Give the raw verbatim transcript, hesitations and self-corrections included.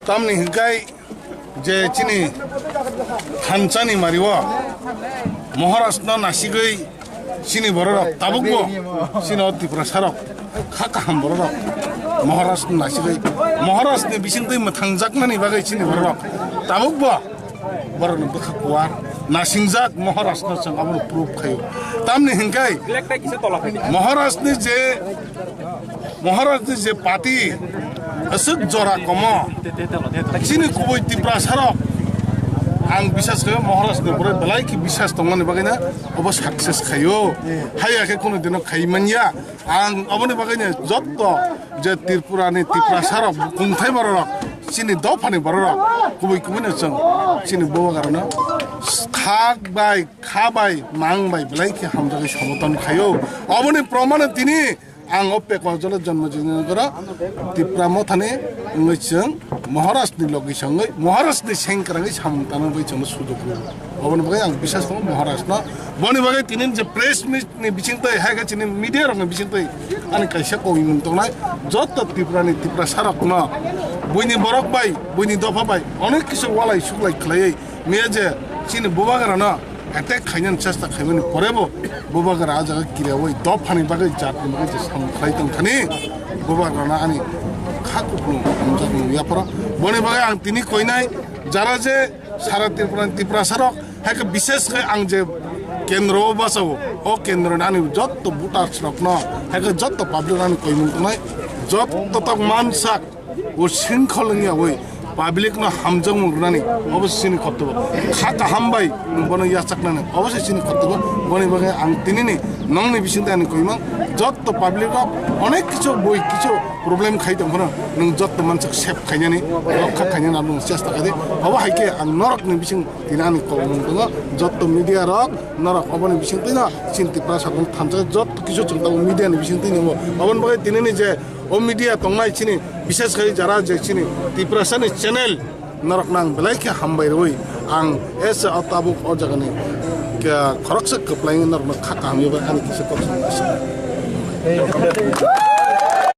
Tamni hwnkhe je chini thansani mario Maharashtra nasigwi chini bororok tabukbo chini o Tiprasarok kha kaham bororok Maharashtra nasigwi Maharashtrani bisingtwi mwthangjaknani bagwi chini bororok tabukbo borokni bwkha kuar nasingjak Maharashtra chwng abono proof khaio. Tamni hwnkhe Maharashtrani je Maharashtrani je party aswk jora komo chini kubui Tiprasarok ang bisas khaio Maharashtrani borok belai khe bisas tongmani bagwino obo success khaio. Haiya khe kunu dino khai manya. Ang oboni bagwino jotto je Tripurani Tiprasarok kungthai bororok chini dophani bororok kubui kubuino chwng chini bubagrano khak bai kha bai mang bai belai khe hamjagwi somoton khaio. Oboni promano tini ang o Pekojolo Jonmo Jingnagoro Tipra Mothani wngwi chwng Maharashtrani logi songwi Maharashtrani sengkrangwi samung tanwi chwngno sujok rwo. Oboni bagwi ang bisas tongo Maharashtrano. Boni bagwi tini je press meet ni bisingtwi hai khe chini media rokni bisingtwi ani kaisa kokmung tongnai jotto Tripurani Tiprasarokno buini borok bai buini dopha bai onek kisu walai suklai khlaiwi miya je chini bubagrano attack khainani chesta khaimani porebo bubagra ah jaga kiriyawi dophani bagwi jatni bagwi je samung khlai tongthani bubagrano ani kha kupulung hamjakmung yapharo. Boni bagwi ang tini koinai jara je sara Tripura Tiprasarok hai khe bishesh khe ang je kendro o bachao o kendro ni ani jotto voters rokno hai khe jotto public ani koimung tongnai jotto tok mansak o singkhol wngya oi public no hamjakmung rwnani obo se chini khottobo kha kaham bai nwng bono yachaknani obo se chini khottobo boni bagwi ang tinini nongni bisingtwi ani koimang jotto public rok onek kichu boi kichu problem khai tong phano nwng jotto mansak save khainani rokha khainani abo chesta khaidi obo hai khe ang norokni bising Tini ani kokmung tongo, jotto media rok norok oboni bisingtwi no chini Tiprasa rok thansa jotto kisu chwng tongo media ni bisingtwi no. Oboni bagwi tini ni je o media tongnai chini, bishesh khai jara je chini Tiprasa ni channel norok nang belai khe hambai rwi ang ese o tabuk o jaga ni khoroksa kwplai norok no kha kaham yabai ani kisa kok.